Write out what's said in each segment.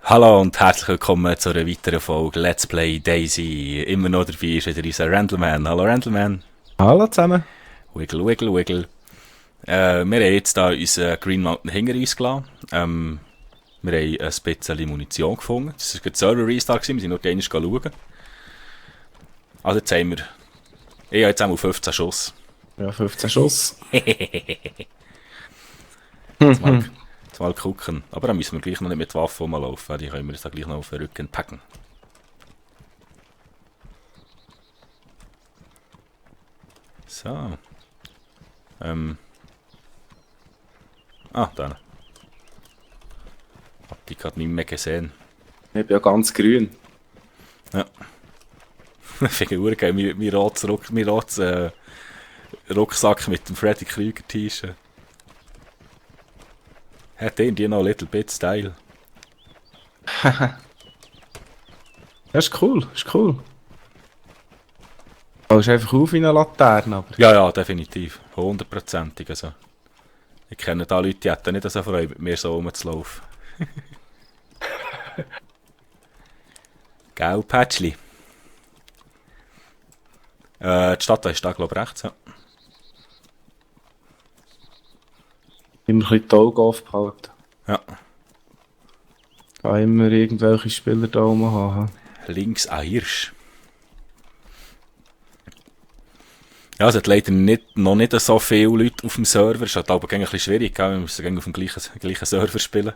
Hallo und herzlich willkommen zu einer weiteren Folge Let's Play Daisy. Immer noch dabei ist wieder unser Randleman. Hallo Randleman. Hallo zusammen. Wiggle, wiggle, wiggle. Wir haben jetzt hier unseren Green Mountain hinter uns gelassen. Wir haben ein bisschen Munition gefunden. Das war ein Server-Restart, wir sind nur einmal schauen. Also jetzt haben wir... Ich habe jetzt einmal 15 Schuss. Ja, 15 Schuss. Jetzt mal gucken. Aber dann müssen wir gleich noch nicht mit Waffen rumlaufen. Die können wir uns dann gleich noch auf den Rücken packen. So. Da. Hab die gerade nicht mehr gesehen. Ich bin ja ganz grün. Ja. Figur geil, mein rotes Rucksack mit dem Freddy Krüger T-Shirt. Hat irgendwie noch ein little bit Style. Das ist cool, das ist cool. Du ist einfach auf wie eine Laterne, aber... Ja, ja, definitiv. 100%ig. Also. Ich kenne da Leute, die hätten nicht so Freude, mit mir so rumzulaufen. Gell, Patschli? Die Stadt ist da, glaube ich, rechts. Ja. Immer ein bisschen die Augen aufgehalten. Ja. Kann immer irgendwelche Spieler da oben haben. Links ein Hirsch. Ja, es hat leider noch nicht so viele Leute auf dem Server. Es ist halt aber ein bisschen schwierig, gell? Wir müssen auf dem gleichen Server spielen.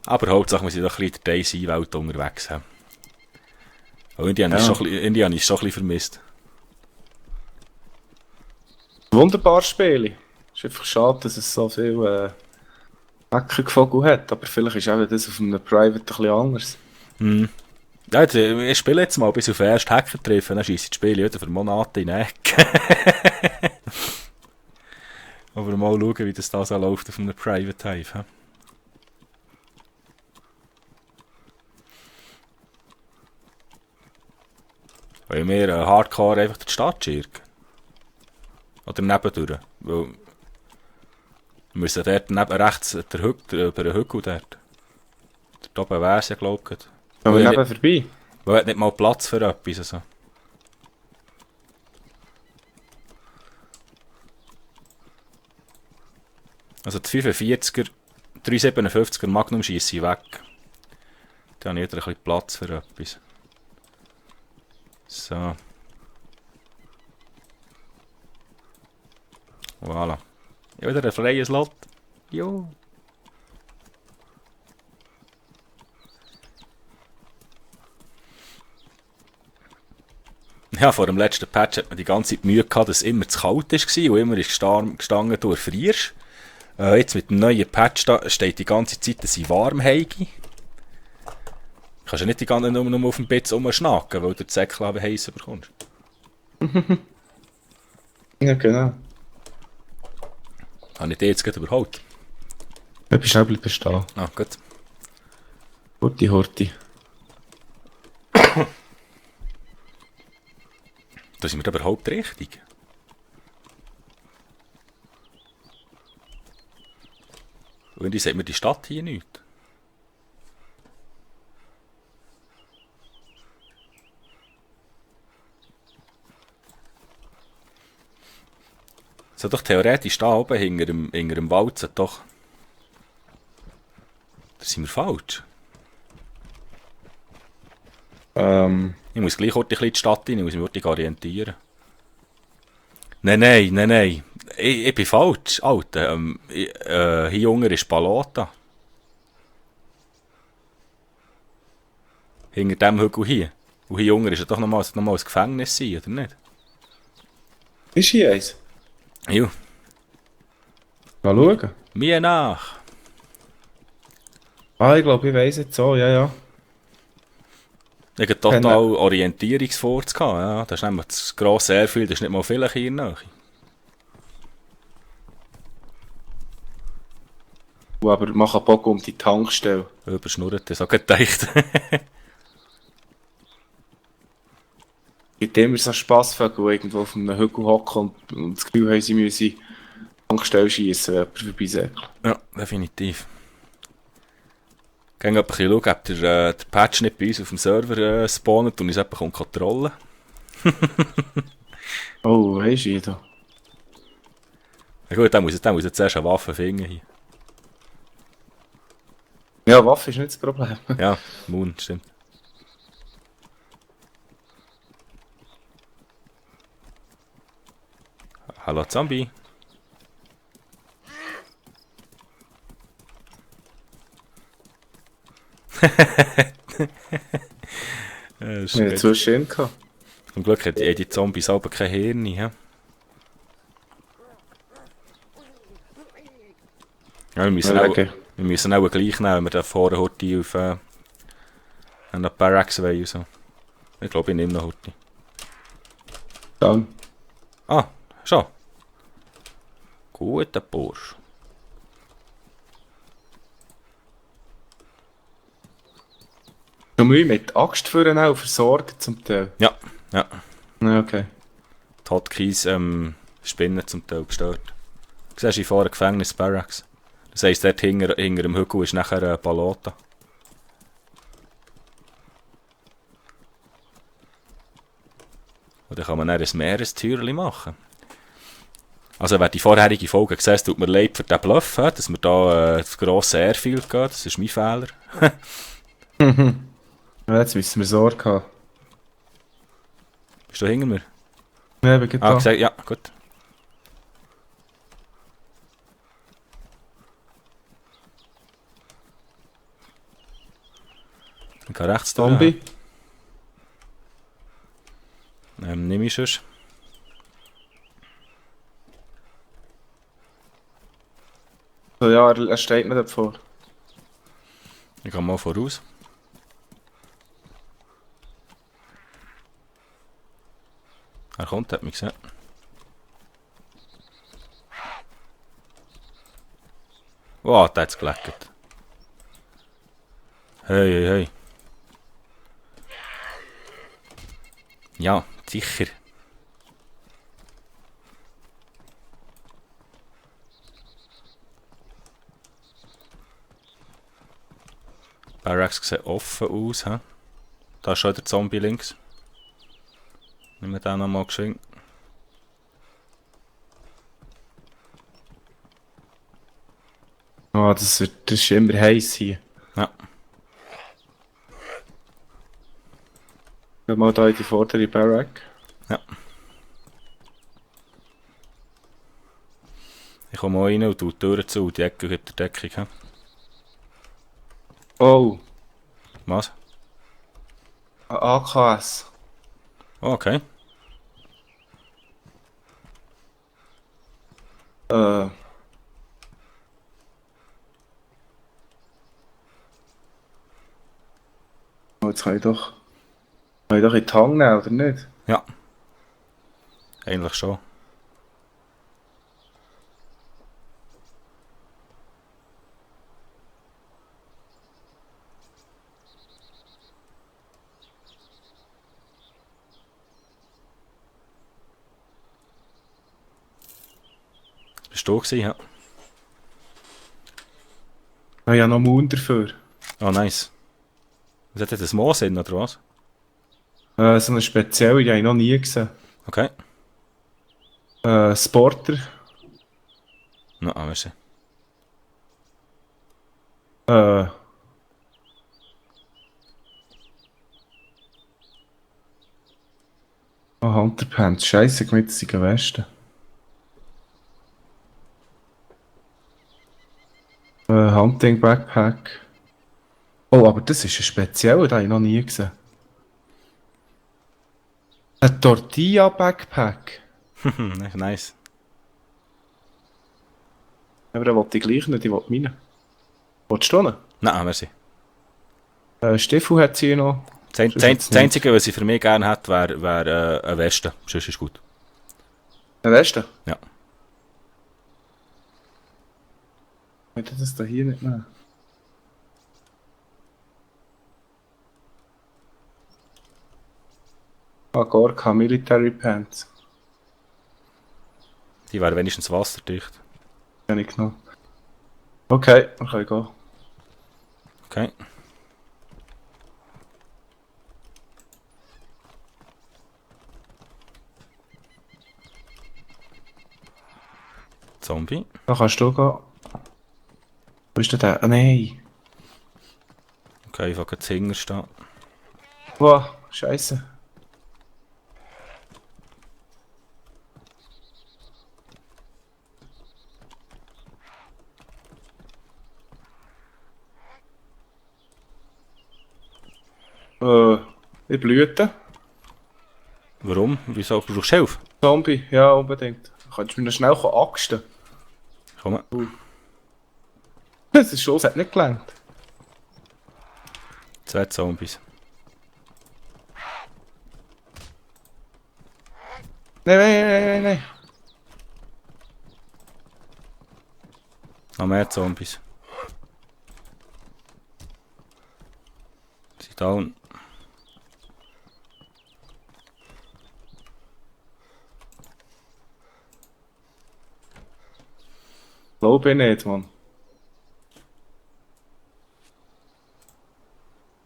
Aber Hauptsache, wir sind doch ein bisschen in der Daisy-Welt unterwegs. He. Und Indien Ja. ist schon ein bisschen vermisst. Wunderbares Spiel. Es ist einfach schade, dass es so viel Hackervogel hat, aber vielleicht ist auch das auf einem Private ein bisschen anders. Ja, ich spiele jetzt mal bis auf den ersten Hacker treffen, dann scheisse ich das Spiel wieder für Monate in die Ecke. Aber mal schauen, wie das da so läuft auf einem Private Hive. He. Weil wir Hardcore einfach durch die Stadt schirken. Oder nebendurch. Weil wir müssen dort neben rechts über den Hügel dort. Dort oben wär's ja, glaube ich. Gehen wir Weil neben vorbei? er hat nicht mal Platz für etwas. Also. Also die 45er, 357er Magnum schiesse ich weg. Da habe ich wieder ein bisschen Platz für etwas. So. Voilà. Ja, wieder ein freier Slot. Jo. Ja, vor dem letzten Patch hat man die ganze Zeit Mühe gehabt, dass es immer zu kalt war und immer ist gestanden, du frierst. Jetzt mit dem neuen Patch da steht die ganze Zeit, dass ich warm habe. Kannst ja nicht die ganze Zeit nur auf dem Bett rumschnacken, weil du die Säckchen heiß bekommst. Ja, genau. Habe ich dich jetzt gerade überholt? Du bist auch bleiben stehen. Ah, gut. Hurti, Hurti. Da sind wir da überhaupt richtig. Und ich sieht mir die Stadt hier nicht. So doch theoretisch da oben hinter dem Wald sollte doch. Da sind wir falsch. Ich muss gleich kurz in die Stadt rein, ich muss mich wirklich orientieren. Nein. Ich bin falsch, Alter. Hier unten ist Palota. Hinter dem Hügel hier. Und hier unten ist ja doch nochmal ein Gefängnis sein, oder nicht? Ist hier eins? Jo, Mal schauen. mir nach. Ah, ich glaube, ich weiss jetzt so, ja, ja. Ich hatte total Orientierungsfurz gehabt, ja. Das ist nämlich das grosse Airfield, das ist nicht mal viel hier in der Nähe. Aber mach einen Bock um die Tankstelle. Überschnurrt, das auch gedacht. Gibt immer so Spassvögel, die irgendwo auf einem Hügel hocken und das Gefühl haben, sie müssen Tankstelle schiessen, wenn jemand vorbeisäckelt. Ja, definitiv. Gehen wir ein bisschen schauen, ob der Patch nicht bei uns auf dem Server spawnt und uns jemand Kontrolle. Oh, weisst du da? Ja gut, der muss jetzt zuerst eine Waffe finden hier. Ja, Waffe ist nicht das Problem. Ja, Moon, stimmt. Hallo Zombie. Wir haben 2 Schirme gehabt. Zum Glück hat die Zombies aber kein Hirn. Ja? Ja, wir müssen auch gleich nehmen, wenn wir da vorne Horti auf einen Barracks wollen und so. Ich glaube, ich nehme noch Horti. Dann. Ah, schon. Guter Bursch. Du musst mit Axt führen auch versorgen zum Teil. Ja, ja. Ja, okay. Die Hotkeys Spinnen zum Teil gestört. Du siehst, ich fahre Gefängnis Barracks. Das heisst, dort hinter dem Hügel ist nachher eine Balota. Und dann kann man dann ein Meerestürchen machen. Also wer die vorherige Folge gesehen hat, tut mir leid für den Bluff, dass wir da das grosse Airfield gehen. Das ist mein Fehler. Ja, jetzt müssen wir Sorge haben. Bist du hinter mir? Ja, wir gehen da. Gesagt, ja, gut. Ich kann rechts durch. Zombie. Nimm ich sonst. So, ja, er steht mir davor. Ich gehe mal voraus. Er kommt, hat mich gesehen. Wow, der hat's geleckt. Hey, hey, hey. Ja, sicher. Barracks sieht offen aus. He? Da ist schon der Zombie links. Nehmen wir den nochmal geschwind. Ah, das ist immer heiß hier. Ja. Geh mal da in die vordere Barrack. Ja. Ich komme auch rein und tue die Türen zu und die Ecke gibt der Deckung. He? Oh, Was? ein AKS. Oh, okay. Oh, jetzt kann ich doch in die Hand nehmen, oder nicht? Ja. Eigentlich schon. Bist du gewesen, ja? Ah, ja, noch Mund dafür. Oh, nice. Was hat das Moos in, oder was? So eine spezielle, die habe ich noch nie gesehen. Okay. Sporter. Na, merci. Äh. Oh, Hunterpants. Scheisse, gemützige Weste. Hunting Backpack. Oh, aber das ist ein spezieller, den habe ich noch nie gesehen. Ein Tortilla Backpack. Nice. Aber den wollte ich gleich nicht, ich wollte meinen. Wolltest du einen? Nein, merci. Stiefel hat sie noch. Das Einzige, was ich für mich gerne hätte, wäre eine Weste. Sonst ist gut. Ein Weste? Ja. Ich hätte das da hier nicht nehmen. Ah, Gorka Military Pants. Die wäre wenigstens wasserdicht. Habe ich genommen. Okay, wir können gehen. Okay. Zombie. Da kannst du gehen. Wo ist denn der? Ah, nein. Okay, ich fange hinten stehen. Wow, Scheiße. Ich blüte. Warum? Wieso brauchst du Hilfe? Zombie, ja, unbedingt. Kannst du mir noch schnell axten? Komm. Das Schuss hat nicht gelangt. 2 Zombies. Nein. Noch mehr Zombies. Sie down. Glaube ich nicht, Mann.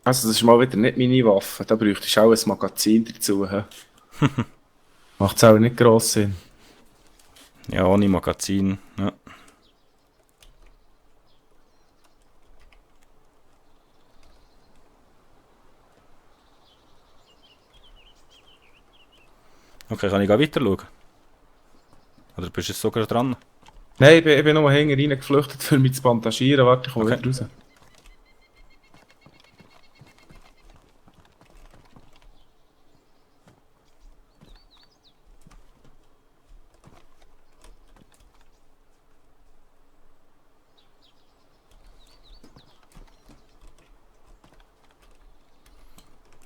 Also, das ist mal wieder nicht meine Waffe. Da bräuchtest du auch ein Magazin dazu. He? Macht's auch nicht gross Sinn. Ja, ohne Magazin. Ja. Okay, kann ich weiter schauen? Oder bist du jetzt sogar dran? Nein, ich bin nur hinten reingeflüchtet, für mich zu bandagieren. Warte, ich komme Okay. wieder raus.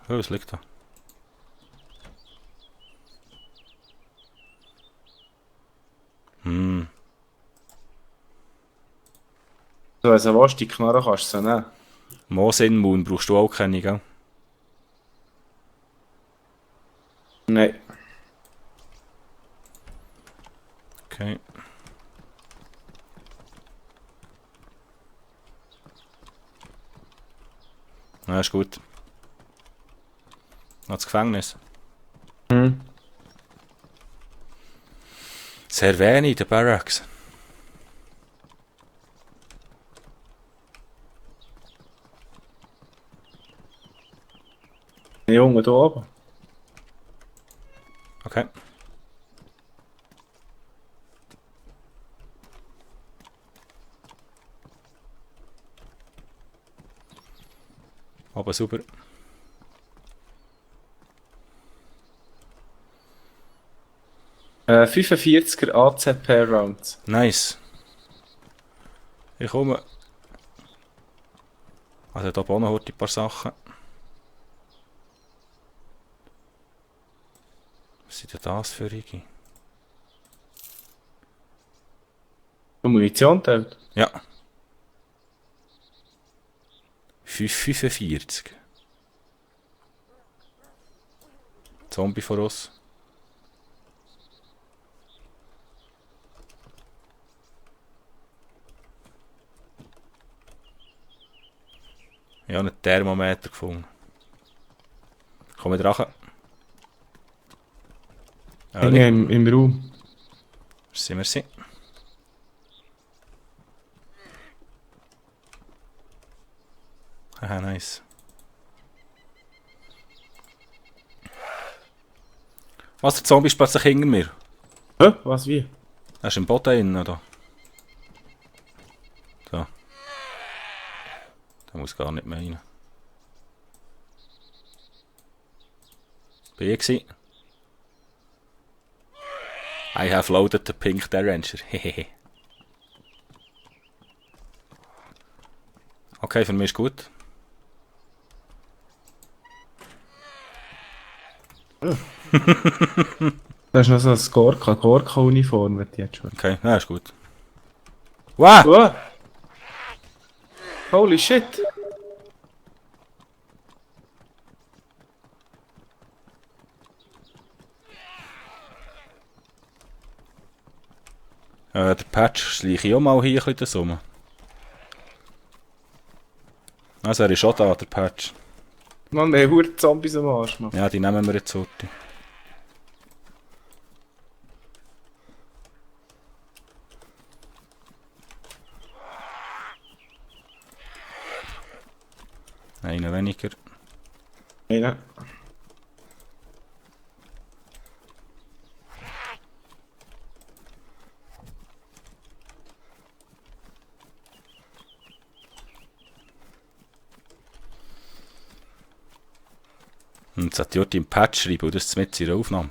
Oh, was liegt da? Hm. So, also was, die Knarre kannst du so nehmen. Mosin Moon brauchst du auch keine, gell? Nein. Okay. Na, ist gut. Noch das Gefängnis. Hm. Sehr wenig, der Barracks. Der Junge da oben. Okay. Aber super. 45er ACP Rounds. Nice. Ich komme. Also da oben noch ein paar Sachen. Was sind denn das für Rigi? Munition teilt. Ja. 45. Zombie vor uns. Ich habe einen Thermometer gefunden. Komm wieder rein. Hinten im Raum. Merci. Haha, nice. Was, der Zombie ist plötzlich hinter mir? Hä? Was, wie? Er ist im Boden drin, oder? So. Der muss gar nicht mehr rein. Bin ich gewesen? I have loaded the pink Derringer. Hehehe. Okay, für mich ist gut. Da ist noch so ein Gorka-Uniform, wenn die jetzt schon. Okay, ja, ist gut. Wow! Oh. Holy shit! Der Patch schleiche ich auch mal hier ein bisschen rum. Also er ist schon da, der Patch. Mann, wir haben Zombies am Arsch, Mann. Ja, die nehmen wir jetzt heute. Einen weniger. Eine. Und jetzt hat Jörg im Patch schreiben und das ist mit ihrer Aufnahme.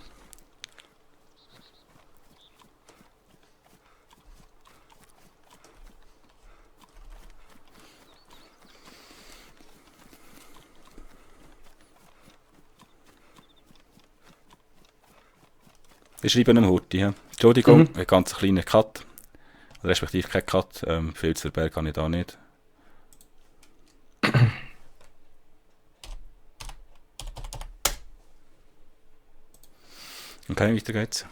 Ich schreibe einem Hurti. Ja. Entschuldigung, ein ganz kleiner Cut. Respektive kein Cut. Viel zu verbergen kann ich da nicht. Okay, weiter geht's.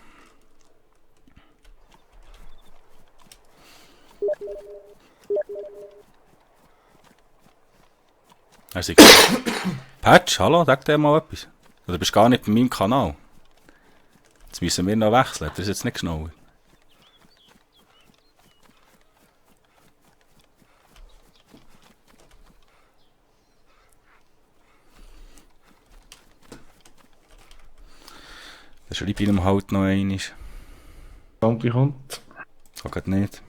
Also, Patch, hallo, sag dir mal etwas. Du bist gar nicht bei meinem Kanal. Jetzt müssen wir noch wechseln, das ist jetzt nicht genau. Dann schreibe ich ihm halt noch einmal. Zombie kommt. So geht nicht.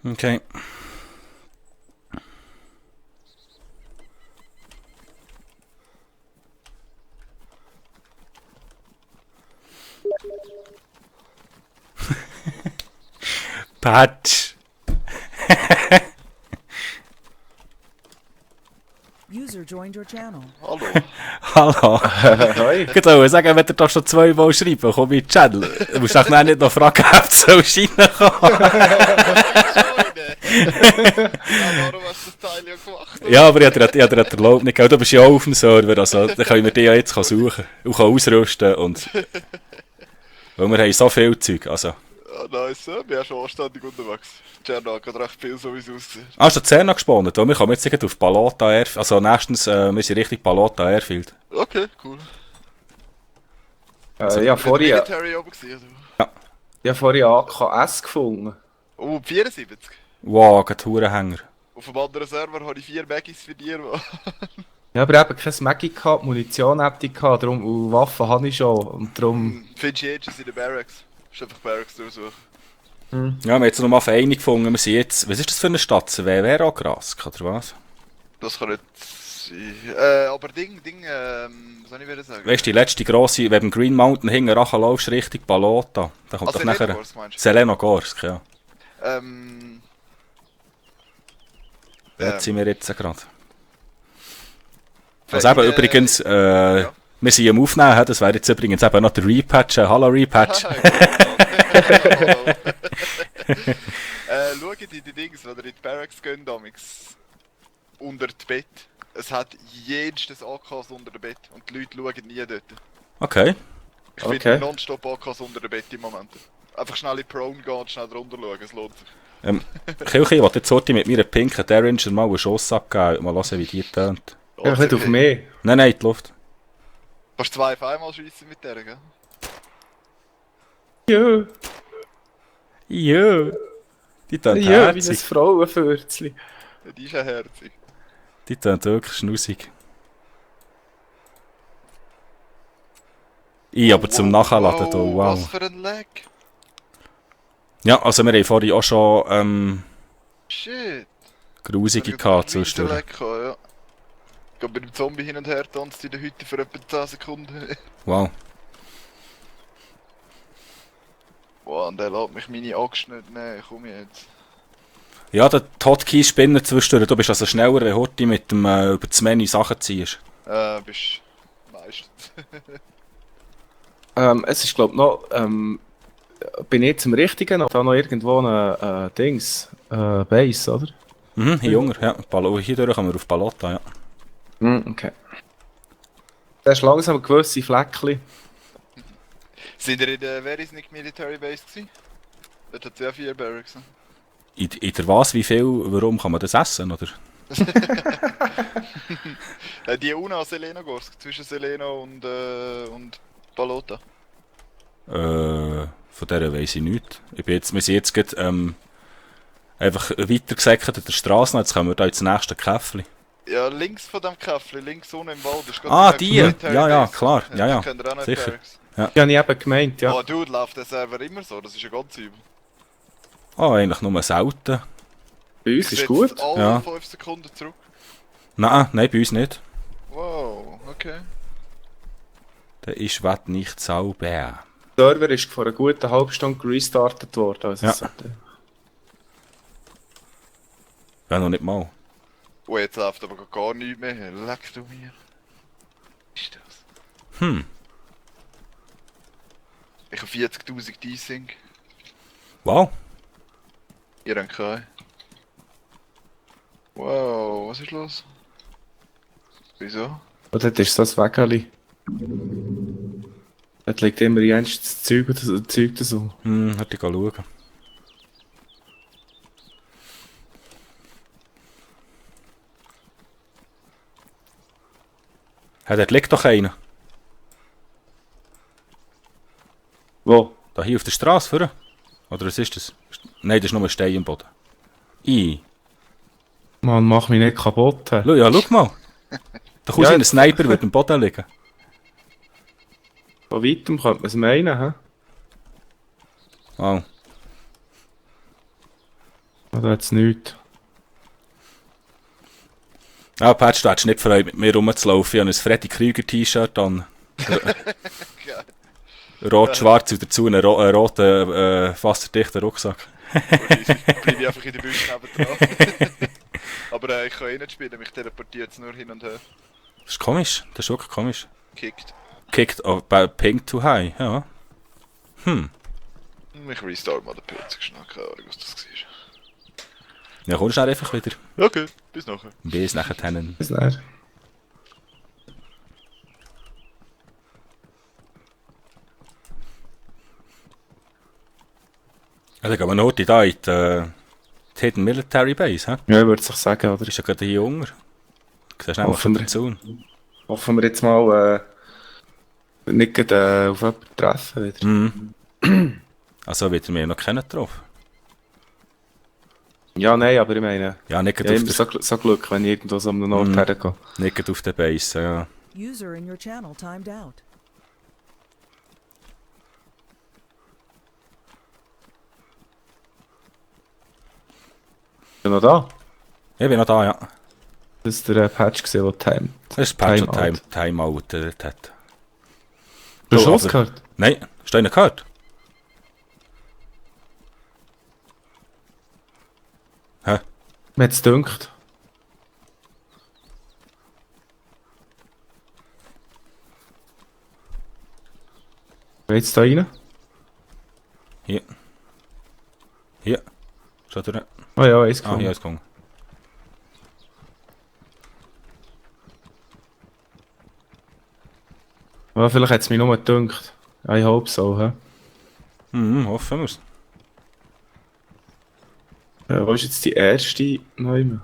Okay. Patch. User joined your channel. Hallo. Hallo. Hoi. Ich würde sagen, wenn du doch schon 2 Mal schreiben, komm in den Channel. Du musst doch nicht noch fragen, ob du reinkommen. Ja, warum hast du das Teil ja gemacht? Ja, aber ich habe dir erlaubt nicht. Du bist ja auch auf dem Server, also dann können wir dich ja jetzt suchen und ausrüsten. Und weil wir haben so viel Zeug. Also. Ja, nice, ja. Wir sind schon anständig unterwegs. Czernak hat recht viel, so wie es aussieht. Ah, hast du 10 gespannt? Wir kommen jetzt gleich auf Balota Airfield. Also nächstens, wir sind richtig Balota Airfield. Okay, cool. Ja, vorher, Military oben gesehen, oder? ja, vorher AKS gefunden. Oh, 74. Wow, geht Hurenhänger. Auf einem anderen Server habe ich 4 Maggies für dir. Ja, aber eben kein Maggie gehabt, Munition hätte ich gehabt, darum, und Waffen habe ich schon. Und darum. Findest du jetzt in den Barracks? Du musst einfach Barracks durchsuchen. Ja, wir haben jetzt noch mal Vereine gefunden. Wir sind jetzt, was ist das für eine Stadt? Vero-Grask, oder was? Das kann nicht sein. Aber was soll ich wieder sagen? Weißt du, die letzte grosse, wenn du beim Green Mountain hinten laufst, Richtung Balota. Da kommt Also doch nachher. Lenogorsk, meinst du? Selenogorsk, ja. Dort Ähm, sind wir jetzt gerade. Also eben übrigens, wir sind am Aufnehmen, das wäre jetzt übrigens eben noch der Repatch. Hallo Repatch. Schaut in die Dings, wenn ihr in die Barracks geht, damals unter das Bett. Es hat jedes AKs unter dem Bett und die Leute schauen nie dort. Okay. Ich finde Okay. nonstop AKs unter dem Bett im Moment. Einfach schnell in Prone gehen und schnell drunter schauen, es lohnt sich. Kilchi, ich wollte jetzt heute mit meiner pinken Derringer mal einen Schuss abgeben. Mal hören, wie die tönt. Ja, nicht auf mich. Nein, in die Luft. Kannst 2 auf einmal schiessen mit der, gell? Ja, Ja. Die tönt ja, wie ein herzig. Frauenfürzli. Ja, die ist ja herzig. Die tönt wirklich schnussig. Aber zum Nachladen hier, wow. Was für ein Lag. Ja, also wir haben vorhin auch schon Shit. grusige gehabt so zwischendurch. ja. Ich gehe bei dem Zombie hin und her, tanzt in der Hütte für etwa 10 Sekunden. Wow. Wow, und der lässt mich meine Axt nicht nehmen, komm jetzt. Ja, der Hotkey spinnen zwischendurch. Du bist also schneller, wenn du heute mit dem über das Menü Sachen ziehst. Bist meistens. Es ist, glaube ich, noch bin ich jetzt im Richtigen? Da noch irgendwo ein Dings, Base, oder? Mhm, hier Junger, ja. Hier durch kommen wir auf Balota, ja. Okay. Da ist langsam gewisse Fleckchen. Sind ihr in der Verisnik Military Base gewesen? Dort hat es ja 4 Barracks. Ne? In der was, wie viel, warum kann man das essen, oder? Die Una Selenogorsk, zwischen Seleno und Balota. Von der weiss ich nichts. Wir sind jetzt gerade, einfach weitergesäckert an der Straße, jetzt kommen wir da ins nächste Käffli. Ja, links von dem Käffli, links unten im Wald. Ist Die! Military Ja, Base. klar. Ja, Könnt ihr auch noch sicher. Barracks. Ja, habe ich eben gemeint, ja. Oh, Dude, läuft der Server immer so, das ist ja ganz übel. Eigentlich nur selten. Bei uns ist gut. Alle Ja. 5 Sekunden zurück. Nein, bei uns nicht. Wow, okay. Der ist wett nicht sauber. Der Server ist vor einer guten halben Stunde restartet worden. Also Ja. es sollte- Ja, noch nicht mal. Oh, jetzt läuft aber gar nichts mehr. Leck du mir. Was ist das? Hm. Ich habe 40.000 D-Sync. Wow. Ihr habt keinen. Wow, was ist los? Wieso? Und dort ist so ein Wägeli. Dort liegt immer jens das Zeug da so. Hätte ich schauen. Ja, dort liegt doch einer. Wo? Da hier auf der Straße vorne. Oder was ist das? Nein, das ist nur ein Stein im Boden. Mann, mach mich nicht kaputt. Hä? Schau mal. Da kommt Ja, ein Sniper, wird im Boden liegen. Von weitem könnte man es meinen, hä? Wow. Oder hat es nichts? Ah, Patch, du hättest nicht freut, mit mir rumzulaufen. Ich habe ein Freddy Krüger T-Shirt an. Geil. Rot-schwarz und dazu einen roten, wasserdichten Rucksack. Bleibe ich einfach in der Büsche nebendran. Aber ich kann eh nicht spielen, mich teleportiert es nur hin und her. Das ist komisch. Das ist wirklich komisch. Kickt. Kicked ping too high, ja. Ich restart mal den PC schnell, keine Ahnung, was das war. Ja, kommst du dann einfach wieder. Okay, bis nachher. Bis nachher tennen. Bis dann. Ja, dann gehen wir noch da in die Hidden Military Base, hä? Ja, ich würde es sagen, oder? Ist ja gerade hier unten. Du siehst nämlich Hoffen wir. den Zaun. Hoffen wir jetzt mal, nicht gerade, auf jemanden treffen wieder. Mhm. Also wird er mir noch kennen drauf. Ja, nein, aber ich meine, Ja, nicht ich gerade habe auf, immer so Glück, wenn ich irgendwo so an einem Ort hergehe. nicht gerade auf der Base, ja. User in your channel timed out. Bin noch da? Ich bin noch da, ja. Das ist der Patch gesehen, der timed. Das ist Patch und Timeout. Timeout, dort hat. Du hast So, Schuss aber- gehört? Nein, hast du einen gehört? Hä? Mir hat es gedacht. Wer jetzt da rein? Hier. Hier. Schau durch. Oh ja, eins Ah, gefunden. hier ist gegangen. Ja, vielleicht hat es mich nur gedacht. I hope so, hä? Hoffen wir's. Ja, wo ist jetzt die erste Neume?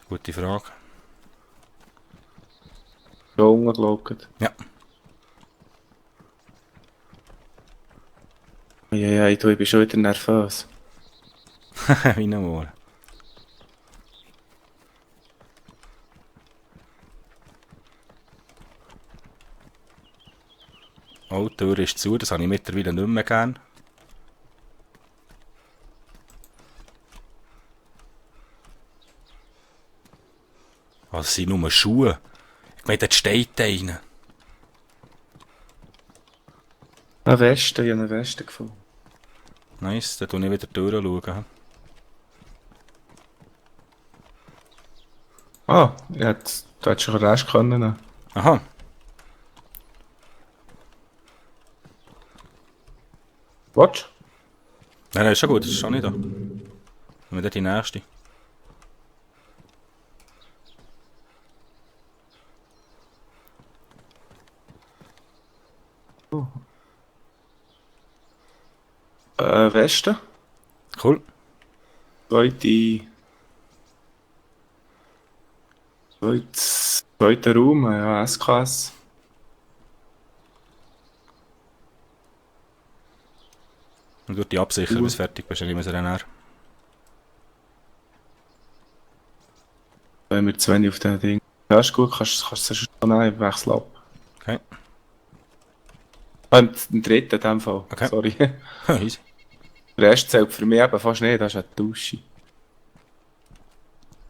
Gute Frage. Da unten geschaut. Ja. Ja, ich bin schon wieder nervös. Wie nochmal. Oh, die Tür ist zu, das habe ich mittlerweile nicht mehr gern. Was sind nur Schuhe? Ich meine, dort steht einer. Eine Weste, ich habe eine Weste gefunden. Nice, dann schaue ich wieder durchschauen. Ah, du hättest schon den Rest können nehmen. Aha. Watch? Nein, ist schon gut, das ist schon nicht da. Wir dort die nächste. Westen. Cool. Zweiter Raum, ja, SKS. Und durch die absichern, bis du fertig bist, dann nehmen wir sie dann her. Da haben wir zu wenig auf dem Ding. Ja, ist gut, kannst du es schon nehmen, ich wechsle ab. Okay. Im dritten in dem Fall, Okay. sorry. Easy. Der erste zählt für mich eben fast nicht, das ist eine Dusche.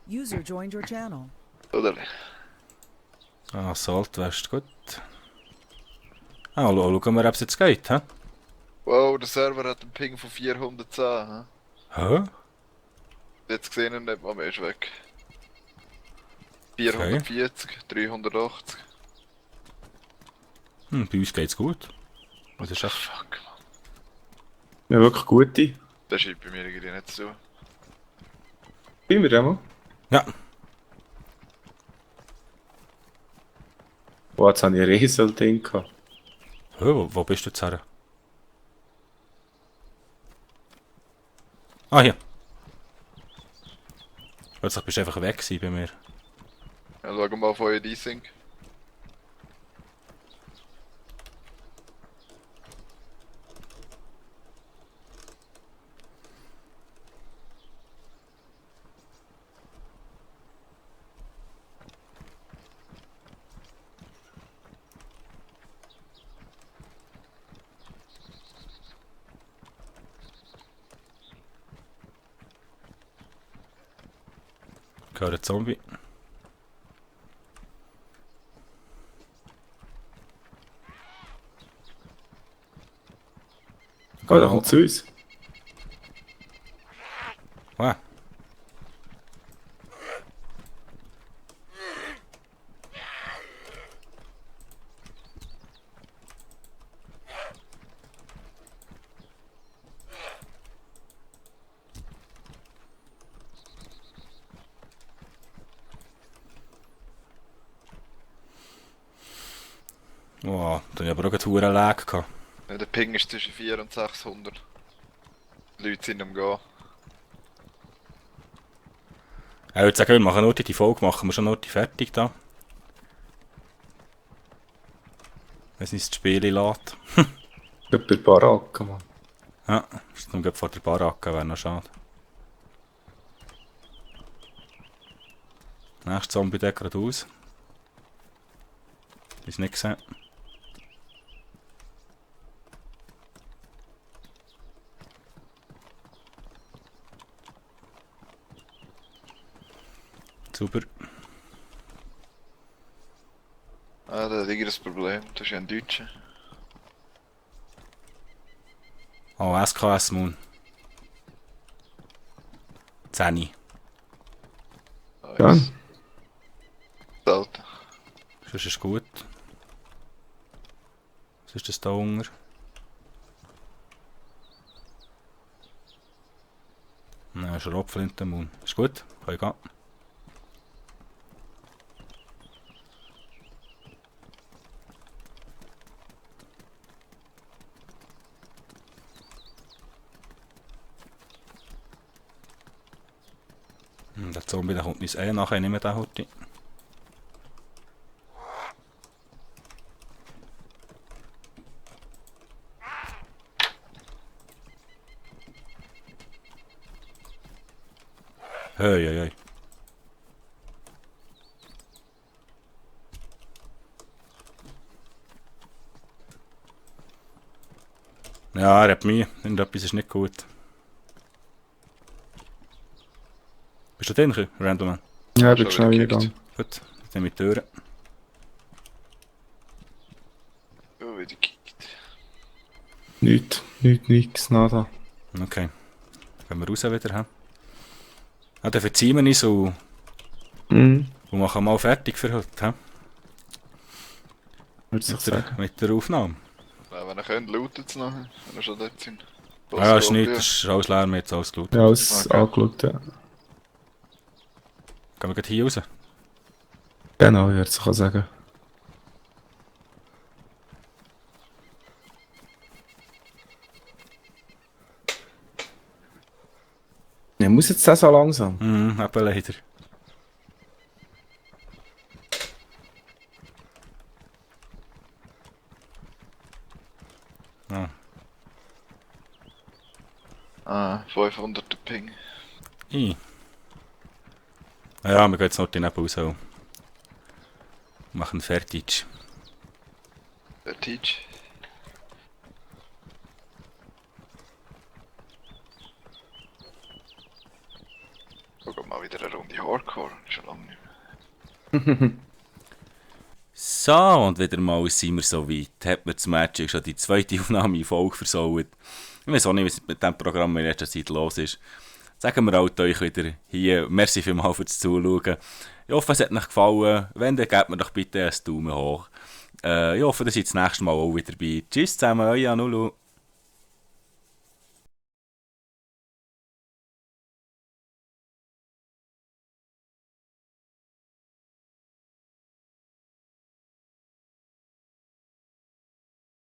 User joined your channel. Oder? Ah, Salt wärst gut. Ah, schauen wir, ob es jetzt geht, hä? Wow, der Server hat einen Ping von 410. Hä? Jetzt gesehen und nicht mal mehr ist weg. 440, 380. Bei uns geht's gut. Das ist echt... Fuck, man. Ja, wirklich gute. Das scheint bei mir irgendwie nicht so. Bin wir einmal? Ja. Boah, jetzt habe ich ein Riesel-Ding gehabt. Hä, wo bist du jetzt her? Ah, hier. Plötzlich bist du einfach weg gewesen bei mir. Ja, schau mal auf euer D-Sync. Ich höre einen Zombie. Oh, da kommt zu uns. Ah. Wow, da habe ich aber auch einen hohen Lag gehabt. Ja, der Ping ist zwischen 400 und 600. Die Leute sind am Gehen. Ich würde sagen, wir machen nur die Folge, machen wir schon noch die fertig da. Wenn es uns das Spiel lässt. Ich bin bei der Baracke, Mann. Ja, ist dann gerade vor der Baracke, wäre noch schade. Nächster Zombie der gerade aus. Ist nicht gesehen. Super. Ah, da liegt das Problem. Das ist ja ein Deutscher. Oh, SKS Moon. 10. Ja. Alter. Das ist gut. Was ist das da unten? Nein, Schrotflinte Moon. Ist gut, kann ich gehen. Der Zombie der kommt uns nachher nicht mehr da heute. Hei, hei, hei. Ja, er hat mich. Irgendetwas ist nicht gut. Bist du drin, Randomman? Ja, ich bin Schon schnell wieder reingegangen. Gut, dann mit die Türen. Oh, wieder gekickt. Nichts, nada. Okay. Gehen wir raus wieder, hä? Ja, dann verziehen wir uns und machen mal fertig für heute, hä? Würde ich sagen. Mit der Aufnahme. Ja, wenn ihr könnt, lootet es nachher, wenn ihr schon dort sind. Ja, ist nicht, das ist alles Lärm, jetzt alles gut. Ja, alles Okay. angeschaut, ja. Gehen wir gleich hier raus? Genau, ich würde es auch sagen. Ja, muss jetzt das so langsam. Mhm, eben leider. Ah, 500 Ping. I. Ja, wir gehen jetzt noch den raus und machen fertig. Der Teach. Gucken mal wieder eine Runde Hardcore. Schon lange nicht mehr. So, und wieder mal sind wir so weit. Hat man das Match schon die zweite Aufnahme in Folge versaut. Ich weiß auch nicht, was mit diesem Programm in letzter Zeit los ist. Sagen wir halt euch wieder hier, merci vielmals fürs Zuschauen. Ich hoffe, es hat euch gefallen. Wenn, dann gebt mir doch bitte einen Daumen hoch. Ich hoffe, ihr seid das nächste Mal auch wieder dabei. Tschüss zusammen, euer Anulu.